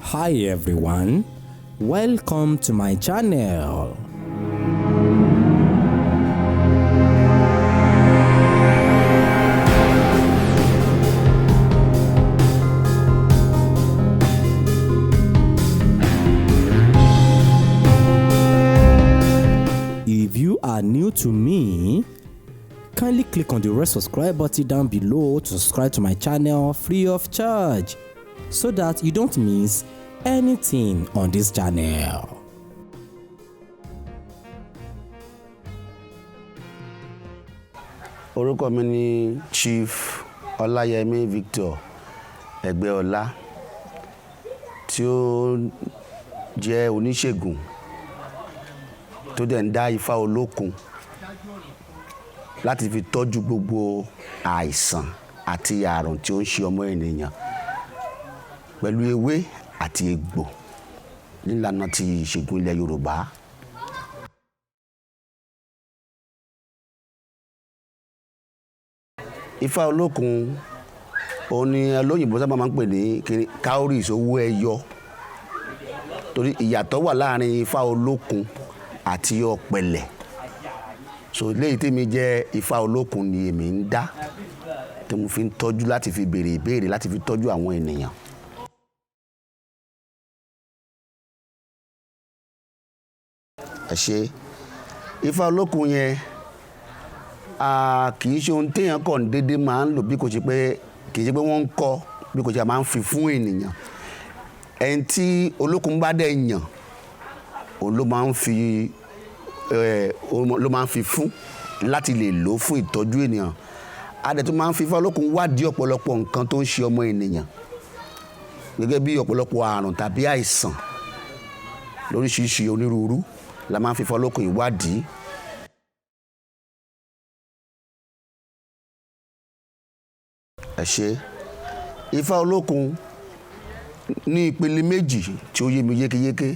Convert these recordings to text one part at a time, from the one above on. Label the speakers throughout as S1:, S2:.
S1: Hi everyone, welcome to my channel. If you are new to me, kindly click on the red subscribe button down below to subscribe to my channel free of charge so that you don't miss anything on this channel.
S2: Orúkọ mi ni Chief Ọláyẹmí Victor Ẹgbẹ́ọlá, tí ó jẹ́ oníṣègùn tó dẹ̀ ń dá ifá olókun láti fi tọ́jú gbogbo àìsàn àti àrùn tí ó ń ṣe ọmọ ènìyàn pẹ̀lú ewé àti egbò nílànà ti ìṣègùn ilẹ̀ Yorùbá. Ifá olókun òun ni olóyìnbó sábà máa ń pè ní cowries, owó ẹyọ, torí ìyàtọ̀ wà láàrin ifá olókun àti ọ̀pẹ̀lẹ̀. So léyìí tèmi jẹ́ ifá olókun ni èmi ń dá, tí mo fi ń tọ́jú láti fi béèrè ìbéèrè láti fi tọ́jú àwọn ènìyàn. Ẹ ṣe ifá olókun yẹn, kì í ṣe ohun téèyàn kàn déédéé máa ń lò, bí kò ṣe pé kì í ṣe pé wọ́n ń kọ́, bí kò ṣe máa ń fi fún ènìyàn. Ẹni tí olókun bá dẹ̀ yàn, òun ló máa ń fi ló máa ń fi fún láti lè lò fún ìtọ́jú ènìyàn. A dẹ̀ tún máa ń fi ifá olókun wádìí ọ̀pọ̀lọpọ̀ nǹkan tó ń ṣe ọmọ ènìyàn, gẹ́gẹ́ bí ọ̀pọ̀lọpọ̀ àrùn tàbí àìsàn lóríṣiríṣi onírúurú la máa ń fi ifá olókun ìwádìí. Ẹ ṣe ifá olókun ní ìpele méjì tí ó yé mi yékéyéké.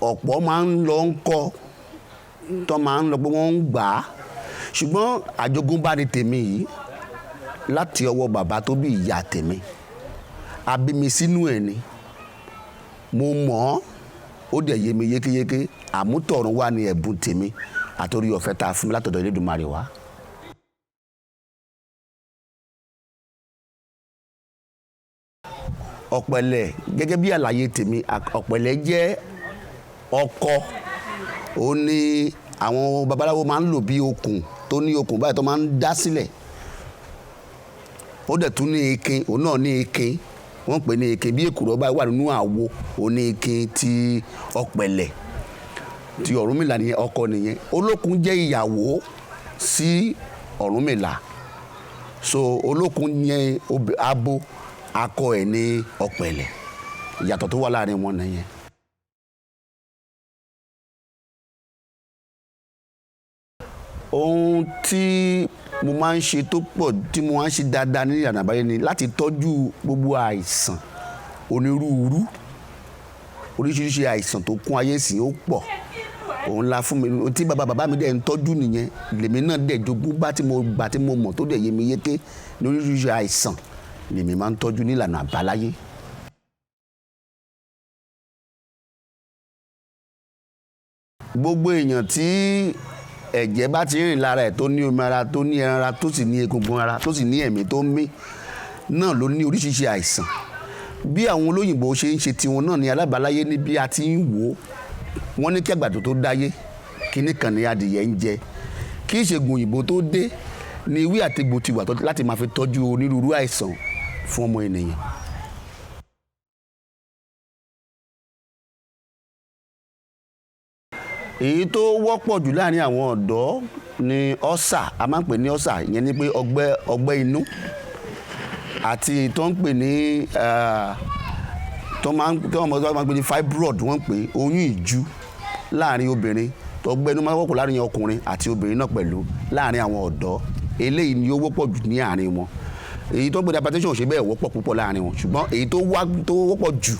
S2: Ọ̀pọ̀ máa ń lọ ń kọ́ tó máa ń lọ pé wọ́n ń gbà á, ṣùgbọ́n àjogúnbá ni tèmi yìí láti ọwọ́ bàbá tó bí ìyá tèmi. A bí mi sínú ẹ̀ ni, mo mọ̀ ọ́, ó dẹ̀ yé mi yékéyéké. Àmútọ̀run wá ní ẹ̀bùn tèmi àtòrí ọ̀fẹ́ tá a fún mi látọ̀dọ̀ Elédùmarè wá. Ọ̀pẹ̀lẹ̀, gẹ́gẹ́ bí àlàyé tèmi, ọ̀pẹ̀lẹ̀ jẹ́ ọkọ. Ó ní àwọn babaláwo máa ń lò bí okùn tó ní okùn báyìí tó máa ń dá sílẹ̀. Ó dẹ̀ tún ní ikin, òun náà ní ikin, wọ́n ń pè ní ikin bí èkùrọ́ báyìí wà nínú àwo. Òun ní ikin ti ọ̀pẹ̀lẹ̀ ti Ọ̀rúnmìlà nìyẹn, ọkọ nìyẹn. Olókun jẹ́ ìyàwó sí Ọ̀rúnmìlà. So olókun yẹn abo, akọ ẹ̀ ní ọ̀pẹ̀lẹ̀. Ìyàtọ̀ tó wà láàrin wọn nìyẹn. Ohun tí mo máa ń ṣe tó pọ̀, tí mo máa ń ṣe dáadáa ní ìlànà àbáyé ni láti tọ́jú gbogbo àìsàn onírúurú. Oríṣiríṣi àìsàn tó kún ayé sì ó pọ̀. Òun la fún mi tí bàbá bàbá mi dẹ̀ ń tọ́jú nìyẹn, lèmi náà dẹ̀ jogún bá tí mo gbà tí mo mọ̀ tó dẹ̀ yé mi yéké ní oríṣiríṣi àìsàn lèmi máa ń tọ́jú ní ìlànà àbáláyé. Gbogbo èèyàn tí ẹ̀jẹ̀ bá ti rìn lára ẹ̀, tó ní omi ara, tó ní ẹran ara, tó sì ní egungun ara, tó sì ní ẹ̀mí tó ń mí náà ló ní oríṣiríṣi àìsàn. Bí àwọn olóyìnbó ṣe ń ṣe tiwọn náà ní alábàáláyé ní bí a ti ń wò ó. Wọ́n ní kí àgbàdo tó dáyé, kíní kan ní adìyẹ ń jẹ. Kí ìṣègùn òyìnbó tó dé ni ewé àtegbò ti wà láti máa fi tọ́jú onírúurú àìsàn fún ọmọ ènìyàn. Èyí tó wọ́pọ̀ jù láàrin àwọn ọ̀dọ́ ni ọ́sà, a máa ń pè ní ọ́sà, ìyẹn ni pé ọgbẹ́ inú, àti tó ń pè ní tó máa ń pè ní fibroid, wọ́n ń pè oyún ìju láàrin obìnrin. Ọgbẹ́ inú máa ń wọ́pọ̀ láàrin ọkùnrin àti obìnrin náà pẹ̀lú láàrin àwọn ọ̀dọ́. Eléyìí ni ó wọ́pọ̀ jù ní àárín wọn. Èyí tó ń pè ní hypertension ò ṣe bẹ́ẹ̀ wọ́pọ̀ púpọ̀ láàrin wọn, ṣùgbọ́n èyí tó wọ́pọ̀ jù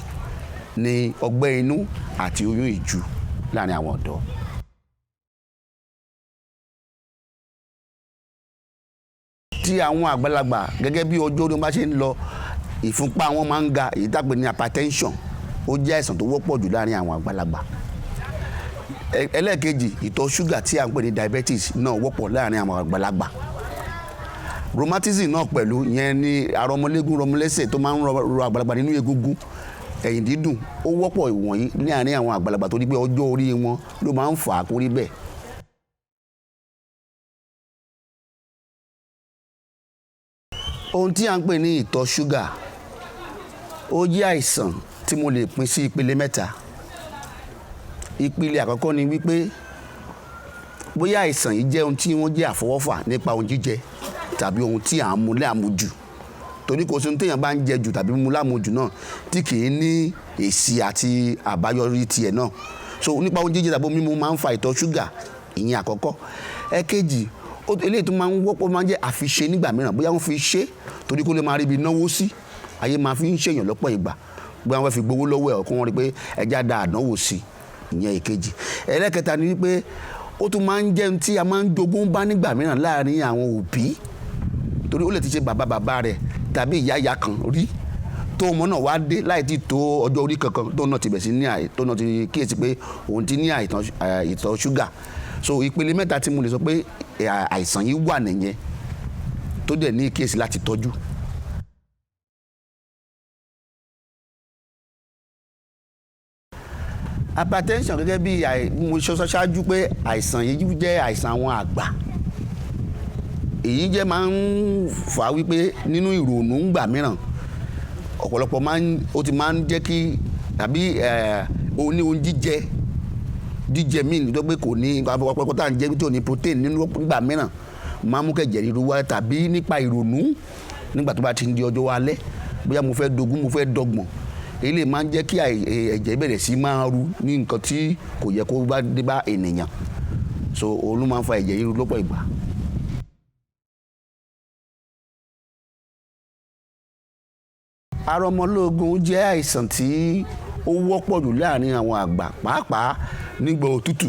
S2: ni ọgbẹ́ inú àti oyún ìju láàrin àwọn ọ̀dọ́. Tí àwọn àgbàlagbà, gẹ́gẹ́ bí ọjọ́ orí wọn bá ṣe ń lọ, Ìfúnpá wọn máa ń ga, èyí tá a pè ní hypertension. Ó jẹ́ àìsàn tó wọ́pọ̀ jù láàrin àwọn àgbàlagbà. Ẹlẹ́ẹ̀kejì, ìtọ̀ ṣúgà tí a ń pè ní diabetes náà wọ́pọ̀ láàrin àwọn àgbàlagbà. Rheumatism náà pẹ̀lú, ìyẹn ní arọmọlégún rọmọlẹ́sẹ̀ tó máa ń rọ àgbàlagbà nínú egungun, ẹ̀yìn dídùn, ó wọ́pọ̀ ìwọ̀nyí ní àárín àwọn àgbàlagbà torí pé ọjọ́ orí wọn ló máa ń fà á kó rí bẹ́ẹ̀. Ohun tí a ń pè ní ìtọ̀ ṣúgà, ó jẹ́ àìsàn tí mo lè pín sí ìpele mẹ́ta. Ìpele àkọ́kọ́ ni wípé bóyá àìsàn yìí jẹ́ ohun tí wọ́n jẹ́ àfọwọ́fà nípa ohun jíjẹ tàbí ohun tí à ń mu láàmujù, torí kò sí ohun téèyàn bá ń jẹ jù tàbí mu láàmujù náà tí kì í ní èsì àti àbáyọrí tiẹ̀ náà. So nípa ohun jíjẹ tàbí ohun mímu máa ń fa ìtọ̀ ṣúgà, ìyẹn àkọ́kọ́. Ẹ̀kejì, eléyìí tó máa ń wọ́pọ̀ máa ń jẹ́ àfiṣe nígbà mìíràn, bóyá wọ́n fi ṣe torí kó lè máa rí ibi náwó sí. Ayé máa fi ń ṣèyàn lọ́pọ̀ ìgbà, bóyá wọ́n fi gbowó lọ́wọ́ ẹ̀, kó wọ́n rí pé ẹja da àdánwò sí, ìyẹn ìkejì. Ẹlẹ́kẹta ni wípé ó tún máa ń jẹ́ ohun tí a máa ń jogún bá nígbà mìíràn láàrin àwọn òbí, torí ó lè ti ṣe bàbá bàbá rẹ̀ tàbí ìyá ìyá kan rí tó ọmọ náà wá dé láì tí tó ọjọ́ orí kankan tó náà ti bẹ̀ sí ní àì, tó náà ti kíyèsí pé òun ti ní àìtàn, ìtọ̀ ṣúgà. So ìpele mẹ́ta tí mo lè sọ pé àìsàn yìí wà nìyẹn, tó dẹ̀ ní ìkíyèsí láti tọ́jú. Hypertension, gẹ́gẹ́ bí mo ṣe sọ ṣáájú pé àìsàn yìí jẹ́ àìsàn àwọn àgbà. Èyí jẹ́ máa ń fà á wípé nínú ìrònú ńgbà mìíràn, ọ̀pọ̀lọpọ̀ máa ń, ó ti máa ń jẹ́ kí tàbí oní ohun jíjẹ, jíjẹ míì tó pé kò ní ọ̀pọ̀lọpọ̀ tá à ń jẹ tí ò ní protein nínú nígbà mìíràn máa ń mú kẹ̀jẹ̀ ríru wá, tàbí nípa ìrònú nígbà tó bá ti ń di ọjọ́ alẹ́, bóyá mo fẹ́ dogun, mo fẹ́ dọgbọ̀n, èyí lè máa ń jẹ́ kí ẹ̀jẹ̀ bẹ̀rẹ̀ sí máa ru ní nǹkan tí kò yẹ kó bá dé bá ènìyàn. So òun ló máa ń fa ẹ̀jẹ̀ ríru lọ́pọ̀ ìgbà. Arọmọlógún jẹ́ àìsàn tí ó wọ́pọ̀ jù láàrin àwọn àgbà, pàápàá nígbà òtútù.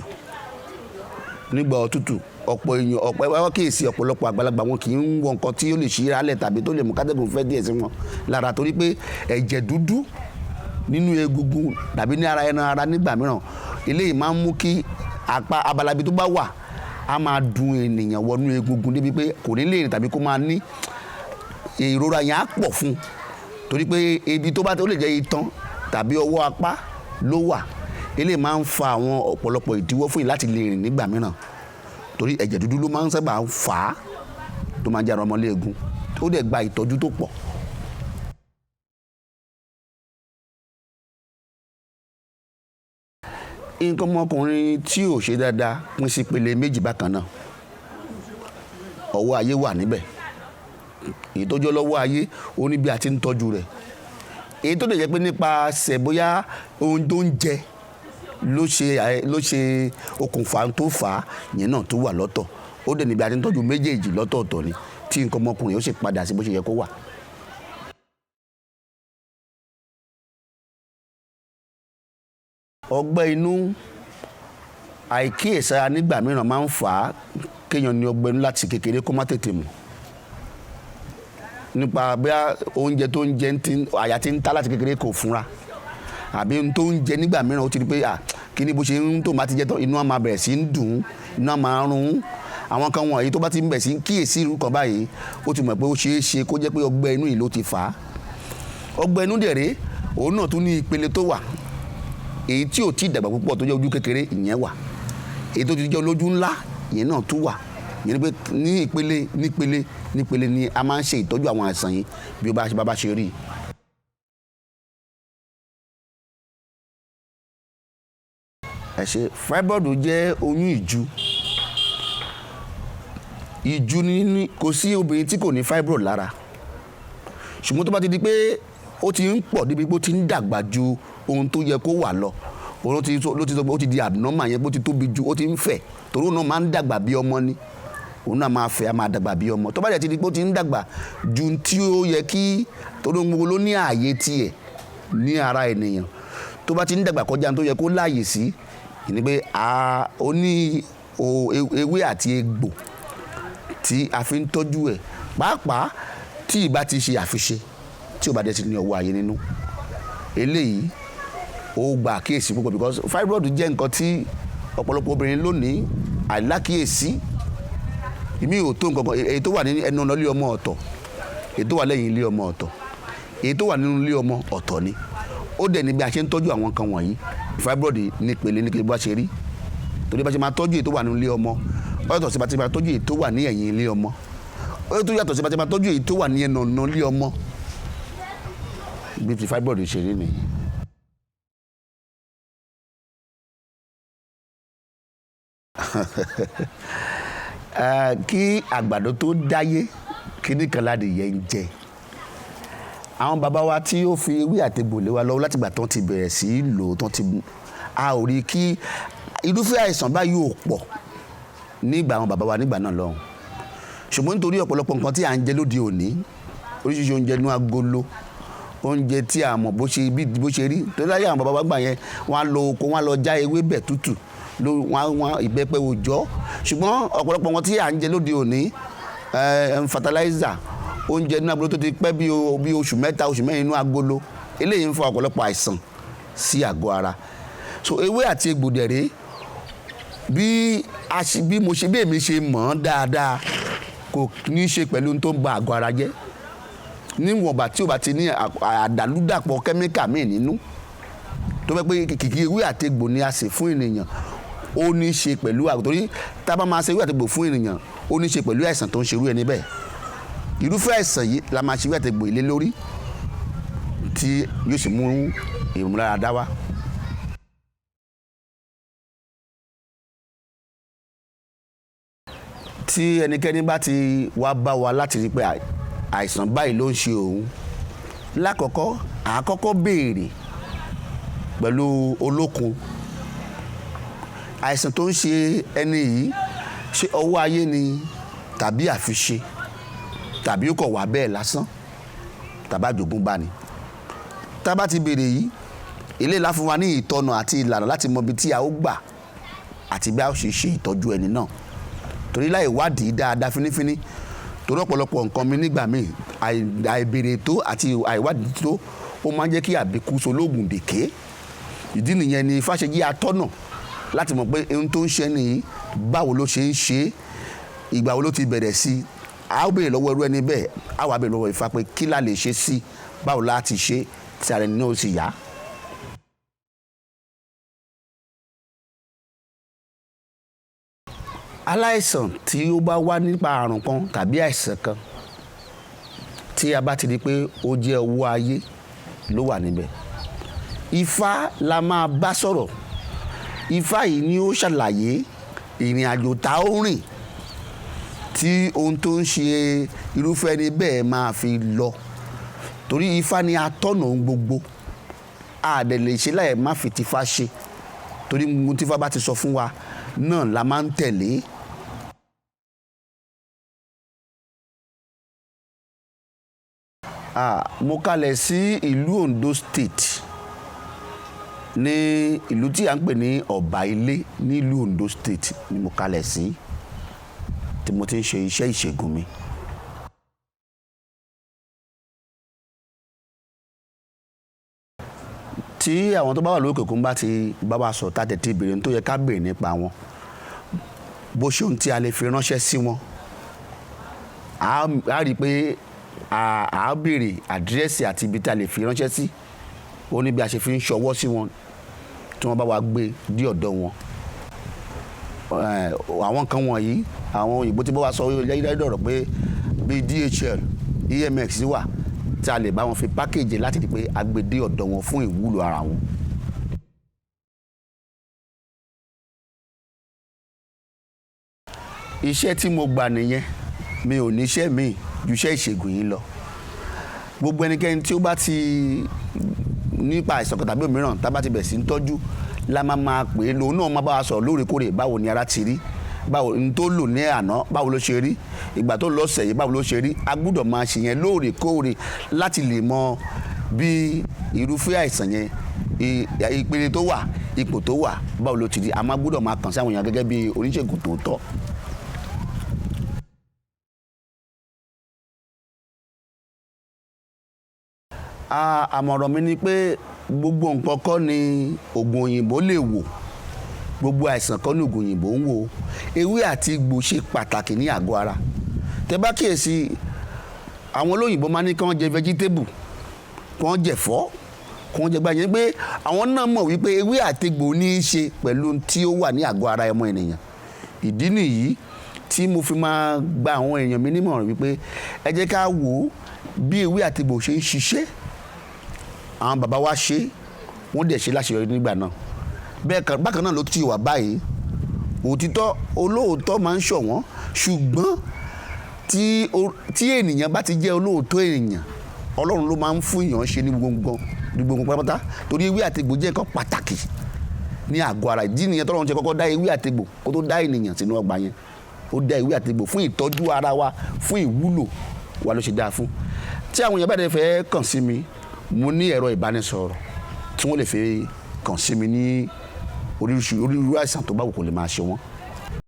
S2: Nígbà òtútù, ọ̀pọ̀ èèyàn, ọ̀pọ̀ ẹ wá kíyèsí ọ̀pọ̀lọpọ̀ àgbàlagbà wọn kì í ń wọ nǹkan tí ó lè ṣí rálẹ̀ tàbí tó lè mú kátẹ́gùn fẹ́ díẹ̀ sí wọn lára, torí pé ẹ̀jẹ̀ dúdú nínú egungun tàbí ní ara ẹran ara nígbà mìíràn, eléyìí máa ń mú kí apá abalabi tó bá wà á máa dùn ènìyàn wọnú egungun débi pé kò ní lè rìn tàbí kó máa ní ìrora yẹn á pọ̀ fún un, torí pé ibi tó bá tó lè jẹ́ itan tàbí ọwọ́ apá ló wà. Eléyìí máa ń fa àwọn ọ̀pọ̀lọpọ̀ ìdíwọ́ fún yìí láti lè rìn nígbà mìíràn, torí ẹ̀jẹ̀ dúdú ló máa ń sábà fà á tó máa ń jẹ́ arọmọléegun, ó dẹ̀ gba ìtọ́jú tó pọ̀. Nǹkan ọmọkùnrin tí ò ṣe dáadáa pín sí ìpele méjì bákan náà. Ọwọ́ ayé wà níbẹ̀. Èyí tó jẹ́ lọ́wọ́ ayé, ó ní bí a ti ń tọ́jú rẹ̀. Èyí tó lè jẹ́ pé nípasẹ̀ bóyá ohun tó ń jẹ ló ṣe okùnfà tó fà á, ìyẹn náà tó wà lọ́tọ̀. Ó dẹ̀ ní bí a ti ń tọ́jú méjèèjì lọ́tọ̀ọ̀tọ̀ ni tí nǹkan ọmọkùnrin ó sì padà sí bó ṣe yẹ kó wà. Ọgbẹ́ inú àìkíyèsára nígbà mìíràn máa ń fà á kéèyàn ní ọgbẹ́ inú láti kékeré kó má tètè mọ̀. Nípa bóyá oúnjẹ tó ń jẹ ti àyà ti ń ta láti kékeré kò fúnra, àbí ohun tó ń jẹ nígbà mìíràn ó ti rí pé kí ni bó ṣe ń tó máa ti jẹ tán, inú á máa bẹ̀rẹ̀ sí ń dùn, inú á máa rún ún. Àwọn kan wọ̀nyí tó bá ti ń bẹ̀rẹ̀ sí ń kíyèsí irú kan báyìí, ó ti mọ̀ pé ó ṣeé ṣe kó jẹ́ pé ọgbẹ́ inú yìí ló ti fà á. Ọgbẹ́ inú dẹ̀ rèé, òun náà tún ní ìpele tó wà. Èyí tí ò tí ì dàgbà púpọ̀ tó jẹ́ ojú kékeré, ìyẹn wà. Èyí tó ti jẹ́ olójú ńlá, ìyẹn náà tún wà. Ìyẹn ni pé ní ìpele, nípele, nípele ni a máa ń ṣe ìtọ́jú àwọn àìsàn yìí bí ó bá ṣe rí. Ẹ ṣe, fibroid jẹ́ oyún ìju. Ìju ní kò sí obìnrin tí kò ní fibroid lára. Ṣùgbọ́n tó bá ti di pé ó ti ń pọ̀ débi pé ó ti ń dàgbà ju ohun tó yẹ kó wà lọ, òun ló ti sọ pé ó ti di abnormal yẹn, pé ó ti tóbi ju, ó ti ń fẹ̀, torí òun náà máa ń dàgbà bí ọmọ ni. Òun náà máa fẹ̀, á máa dàgbà bí ọmọ. Tó bá dẹ̀ ti di pé ó ti ń dàgbà ju tí ó yẹ kí, torí ohun gbogbo ló ní ààyè tiẹ̀ ní ara ènìyàn. Tó bá ti ń dàgbà kọjá ohun tó yẹ kó láàyè sí, ìní pé ó ní ewé àti egbò tí a fi ń tọ́jú ẹ̀, pàápàá tí ì bá ti ṣe àfiṣe. Tí ò bá dẹ̀ ti ní ọwọ́ ayé nínú, eléyìí ó gba àkíyèsí púpọ̀, because fibroid jẹ́ nǹkan tí ọ̀pọ̀lọpọ̀ obìnrin lónìí àìlákíyèsí ìmí ò tó nǹkan kan. Èyí tó wà ní ẹnu ọ̀nà ilé ọmọ ọ̀tọ̀, èyí tó wà lẹ́yìn ilé ọmọ ọ̀tọ̀, èyí tó wà nínú ilé ọmọ ọ̀tọ̀ ni. Ó dẹ̀ ní bí a ṣe ń tọ́jú àwọn nǹkan wọ̀nyí. Fibroid nípele ní kí bá ṣe rí, torí bá ṣe máa tọ́jú èyí tó wà nínú ilé ọmọ ó yàtọ̀ sí bá ṣe máa tọ́jú èyí tó wà ní ẹ̀yìn ilé ọmọ, ó tó yàtọ̀ sí bá ṣe máa tọ́jú èyí tó wà ní ẹnu ọ̀nà ilé ọmọ. Bí ti fibroid ṣe rí nìyí. Kí àgbàdo tó dáyé, kíní kan ládìyẹ ń jẹ. Àwọn bàbá wa tí ó fi ewé àtegbò lé wa lọ́wọ́ látìgbà tán ti bẹ̀rẹ̀ sí í lò ó, tán ti a ò rí kí irúfẹ́ àìsàn báyìí ò pọ̀ nígbà àwọn bàbá wa nígbà náà lọ́hùn. Ṣùgbọ́n nítorí ọ̀pọ̀lọpọ̀ nǹkan tí à ń jẹ lóde òní, oríṣiríṣi oúnjẹ inú agolo, oúnjẹ tí a mọ̀ bó ṣe bí bó ṣe rí, torí láyé àwọn bàbá wa gbà yẹn, wọ́n á lọ oko, wọ́n á lọ já ewébẹ̀ tútù, wọ́n ìbẹ́pẹ òòjọ́. Ṣùgbọ́n ọ̀pọ̀lọpọ̀ nǹkan tí à ń jẹ lóde òní, fertilizer, oúnjẹ inú agolo tó ti pẹ́ bí oṣù 3, oṣù 4 inú agolo, eléyìí ń fa ọ̀pọ̀lọpọ̀ àìsàn sí àgọ́ ara. So ewé àti egbò dẹ̀rẹ́, bí a ṣe, bí mo ṣe, bí èmi ṣe mọ̀ ọ́n dáadáa, kò ní í ṣe pẹ̀lú ohun tó ń ba àgọ́ ara jẹ́. Níwọ̀nba tí o bá ti ní àdàlúdàpọ̀ kẹ́míkà míì nínú, tó fẹ́ pé kìkì ewé àti egbò ni a sè fún ènìyàn, ó ní í ṣe pẹ̀lú àgọ́. Torí tá a bá máa ṣe ewé àti egbò fún ènìyàn, ó ní í ṣe pẹ̀lú àìsàn tó ń ṣerú ẹni bẹ́ẹ̀. Irúfẹ́ àìsàn yìí la máa ṣe ewé àti egbò ilé lórí, tí yóò sì mú ìmúláradá wá. Tí ẹnikẹ́ni bá ti wá bá wa láti rí pé àìsàn báyìí ló ń ṣe òun, lákọ̀ọ́kọ́ àkọ́kọ́ béèrè pẹ̀lú olókun, àìsàn tó ń ṣe ẹni yìí, ṣé ọwọ́ ayé ni tàbí àfiṣe, tàbí ó kọ̀ wá bẹ́ẹ̀ lásán, tàbí àjogúnbá ni. Tá a bá ti béèrè yìí, eléyìí lá fún wa ní ìtọ́nà àti ìlànà láti mọ ibi tí a ó gbà àti bí a ó ṣe ṣe ìtọ́jú ẹni náà. Torí láì wádìí dáadáa fínífíní, torí ọ̀pọ̀lọpọ̀ nǹkan mi nígbà míì, àìbèrè tó àti àìwádìí tó, ó máa ń jẹ́ kí àbíkú sológun dèké. Ìdí nìyẹn ni Ifá ṣe jẹ́ atọ́nà láti mọ̀ pé ohun tó ń ṣe nìyí, báwo ló ṣe ń ṣe, ìgbà wo ló ti bẹ̀rẹ̀ sí i. A ó béèrè lọ́wọ́ irú ẹni bẹ́ẹ̀, a wá béèrè lọ́wọ́ Ifá pé kí la lè ṣe sí i, báwo la ti ṣe tí ara ẹni náà ó sì yá. Aláìsàn tí ó bá wá nípa àrùn kan tàbí àìsàn kan, tí a bá ti rí pé ó jẹ́ ọwọ́ ayé ló wà níbẹ̀, Ifá la máa bá sọ̀rọ̀. Ifá yìí ni ó ṣàlàyé ìrìn àjò tá ó rìn tí ohun tó ń ṣe irúfẹ́ ẹni bẹ́ẹ̀ máa fi lọ. Torí Ifá ni atọ́nà ohun gbogbo, a dẹ̀ lè ṣe láì má fi tìfá ṣe, torí ohun tí Ifá bá ti sọ fún wa náà la máa ń tẹ̀lé. Mo kalẹ̀ sí ìlú Ondo State, ní ìlú tí à ń pè ní Ọ̀bà Ilé nílùú Ondo State ni mo kalẹ̀ sí, tí mo ti ń ṣe iṣẹ́ ìṣègùn mi. Tí àwọn tó bá wà lókè òkun bá ti bá wa sọ̀rọ̀, tá tètè béèrè ohun tó yẹ ká béèrè nípa wọn, bó ṣe ohun tí a lè fi ránṣẹ́ sí wọn, a rí i pé a béèrè àdírẹ́sì àti ibi tí a lè fi ránṣẹ́ sí. Ó ní bí a ṣe fi ń ṣọwọ́ sí wọn tí wọ́n bá wa gbé dé ọ̀dọ̀ wọn. Àwọn nǹkan wọ̀nyí, àwọn òyìnbó tí bá wa sọ lẹ́yìn ọ̀rọ̀ pé bí DHL, EMX wà tí a lè bá wọn fi pákéjì láti rí i pé a gbé dé ọ̀dọ̀ wọn fún ìwúlò ara wọn. Iṣẹ́ tí mo gbà nìyẹn, mi ò ní iṣẹ́ mi ju iṣẹ́ ìṣègùn yìí lọ. Gbogbo ẹnikẹ́ni tí ó bá ti nípa àìsàn kan tàbí òmíràn tá bá ti bẹ̀rẹ̀ sí ń tọ́jú la máa máa pè é, lòun náà máa bá wa sọ̀rọ̀ lóòrèkóòrè, báwo ni ara ti rí, báwo n tó lò ní àná, báwo ló ṣe rí, ìgbà tó lọ sẹ̀yìn, báwo ló ṣe rí. A gbúdọ̀ máa ṣe yẹn lóòrèkóòrè láti lè mọ bí irúfẹ́ àìsàn yẹn, ìpele tó wà, ipò tó wà, báwo ló ti rí. A máa gbúdọ̀ máa kàn sí àwọn èèyàn gẹ́gẹ́ bí oníṣègùn tòótọ́. Àmọ̀ràn mi ni pé gbogbo nǹkan kọ́ ni oògùn òyìnbó lè wò, gbogbo àìsàn kọ́ ni oògùn òyìnbó ń wò. Ewé àti egbò ṣe pàtàkì ní àgọ́ ara. Tẹ́ bá kíyèsí, àwọn olóyìnbó máa ní kí wọ́n jẹ vegetable, kí wọ́n jẹ ẹ̀fọ́, kí wọ́n jẹ gbá yẹn, pé àwọn náà mọ̀ wípé ewé àti egbò ní í ṣe pẹ̀lú ohun tí ó wà ní àgọ́ ara ọmọ ènìyàn. Ìdí nìyí tí mo fi máa gba àwọn èèyàn mi nímọ̀ràn wípé ẹ jẹ́ ká wò ó bí ewé àti egbò ṣe ń ṣiṣẹ́. Àwọn bàbá wa ṣe, wọ́n dẹ̀ ṣe láṣeyọrí nígbà náà. Bẹ́ẹ̀ kan bákan náà ló ti wà báyìí. Òtítọ́, olóòótọ́ máa ń ṣọ̀wọ́n, ṣùgbọ́n tí ènìyàn bá ti jẹ́ olóòótọ́ ènìyàn, Ọlọ́run ló máa ń fún èèyàn ṣe ní gbogbo pátápátá, torí ewé àti egbò jẹ́ nǹkan pàtàkì ní àgọ́ ara. Ìdí nìyẹn tọ́lọ́run ṣe kọ́kọ́ dá ewé àti egbò kó tó dá ènìyàn sínú ọgbà yẹn. Ó dá ewé àti egbò fún ìtọ́jú ara wa, fún ìwúlò wa ló ṣe dáa fún. Tí àwọn èèyàn bá dẹ̀ fẹ́ kàn sí mi, mo ní ẹ̀rọ ìbánisọ̀rọ̀ tí wọ́n lè fi kàn sí mi ní oríṣiríṣi onírúurú àìsàn tó bá wù kó lè máa ṣe wọ́n.